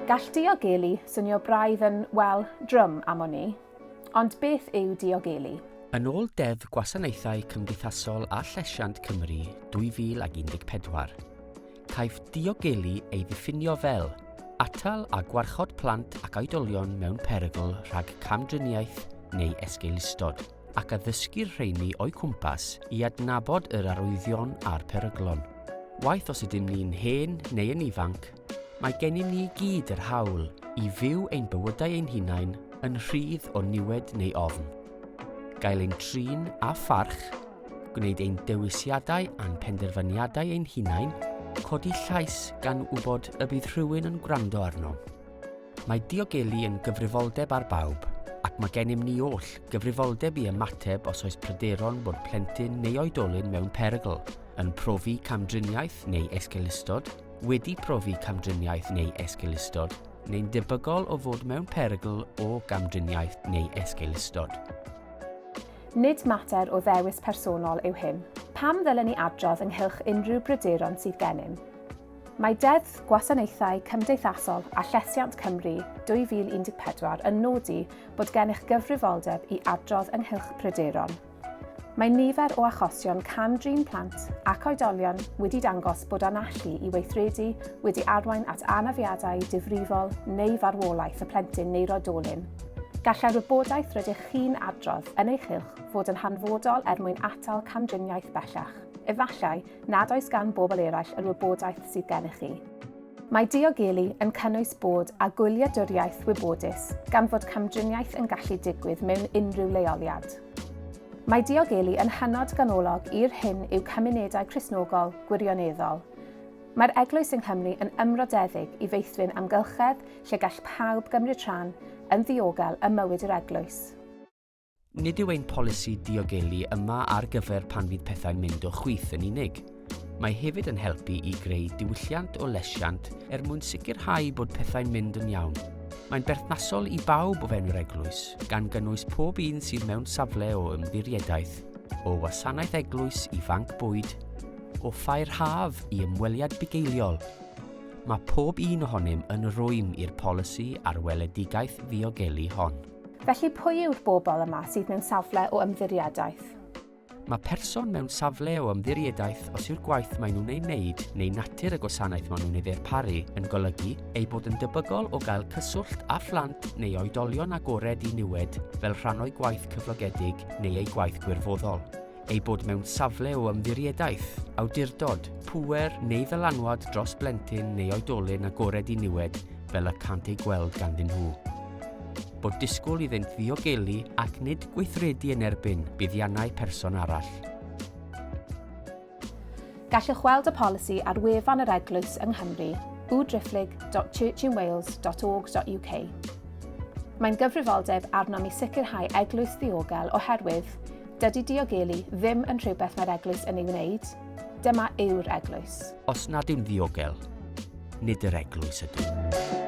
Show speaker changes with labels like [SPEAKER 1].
[SPEAKER 1] Gall diogelu swnio braidd yn, wel, drwm am wn i. Ond beth yw diogelu?
[SPEAKER 2] Yn ôl Deddf Gwasanaethau Cymdeithasol a Llesiant Cymru 2014, caiff diogelu ei ddiffinio fel atal a gwarchod plant ac oedolion mewn perygl rhag camdriniaeth neu esgeulustod, ac addysgu'r rheini o'u cwmpas i adnabod yr arwyddion a'r peryglon. Waeth os ydym ni'n hen neu yn ifanc, Mae gennym ni i gyd yr hawl i fyw ein bywydau ein hunain yn rhydd o niwed neu ofn, gael ein trin â pharch, gwneud ein dewisiadau a'n penderfyniadau ein hunain, codi llais gan wybod y bydd rhywun yn gwrando arnom. Mae diogelu yn gyfrifoldeb ar bawb, ac mae gennym ni oll gyfrifoldeb i ymateb os oes pryderon bod plentyn neu oedolyn mewn perygl, yn profi camdriniaeth neu esgeulustod, wedi profi camdriniaeth neu esgeulustod, neu'n debygol o fod mewn perygl o gamdriniaeth neu esgeulustod.
[SPEAKER 1] Nid mater o ddewis personol yw hyn. Pam ddylen ni adrodd ynghylch unrhyw bryderon sydd gennym? Mae Deddf Gwasanaethau Cymdeithasol a Llesiant Cymru 2014 yn nodi bod gennych gyfrifoldeb i adrodd ynghylch pryderon. Mae nifer o achosion cam-drin plant ac oedolion wedi dangos bod anallu i weithredu wedi arwain at anafiadau difrifol neu farwolaeth y plentyn neu'r oedolyn. Gallai'r wybodaeth rydych chi'n adrodd yn ei chylch fod yn hanfodol er mwyn atal camdriniaeth bellach. Efallai nad oes gan bobl eraill yr wybodaeth sydd gennych chi. Mae diogelu yn cynnwys bod â gwyliadwriaeth wybodus gan fod camdriniaeth yn gallu digwydd mewn unrhyw leoliad. Mae diogelu yn hynod ganolog i'r hyn yw cymunedau Cristnogol gwirioneddol. Mae'r Eglwys yng Nghymru yn ymrodedig i feithrin amgylchedd lle gall pawb gymryd rhan yn ddiogel ym mywyd yr eglwys.
[SPEAKER 2] Nid yw ein polisi diogelu yma ar gyfer pan fydd pethau'n mynd o chwith yn unig. Mae hefyd yn helpu i greu diwylliant o lesiant er mwyn sicrhau bod pethau'n mynd yn iawn. Mae'n berthnasol i bawb o fewn yr eglwys, gan gynnwys pob un sydd mewn safle o ymddiriedaeth, o wasanaeth eglwys i fanc bwyd, o ffair haf i ymweliad bugeiliol. Mae pob un ohonym yn rwym i'r polisi a'r weledigaeth ddiogelu hon.
[SPEAKER 1] Felly pwy yw'r bobl yma sydd mewn safle o ymddiriedaeth?
[SPEAKER 2] Mae person mewn safle o ymddiriedaeth os yw'r gwaith maen nhw'n ei wneud neu natur y gwasanaeth maen nhw'n ei ddarparu yn golygu eu bod yn debygol o gael cyswllt â phlant neu oedolion agored i niwed fel rhan o'u gwaith cyflogedig neu eu gwaith gwirfoddol. Eu bod mewn safle o ymddiriedaeth, awdurdod, pŵer neu ddylanwad dros blentyn neu oedolyn agored i niwed fel y cânt eu gweld ganddyn nhw. Bod disgwyl iddynt ddiogelu ac nid gweithredu yn erbyn buddiannau person arall.
[SPEAKER 1] Gallwch weld y polisi ar wefan yr Eglwys yng Nghymru, www.churchinwales.org.uk. Mae'n gyfrifoldeb arnom i sicrhau eglwys ddiogel oherwydd dydy diogelu ddim yn rhywbeth mae'r eglwys yn ei wneud, dyma yw'r eglwys.
[SPEAKER 2] Os nad yw'n ddiogel, nid yr eglwys ydyw.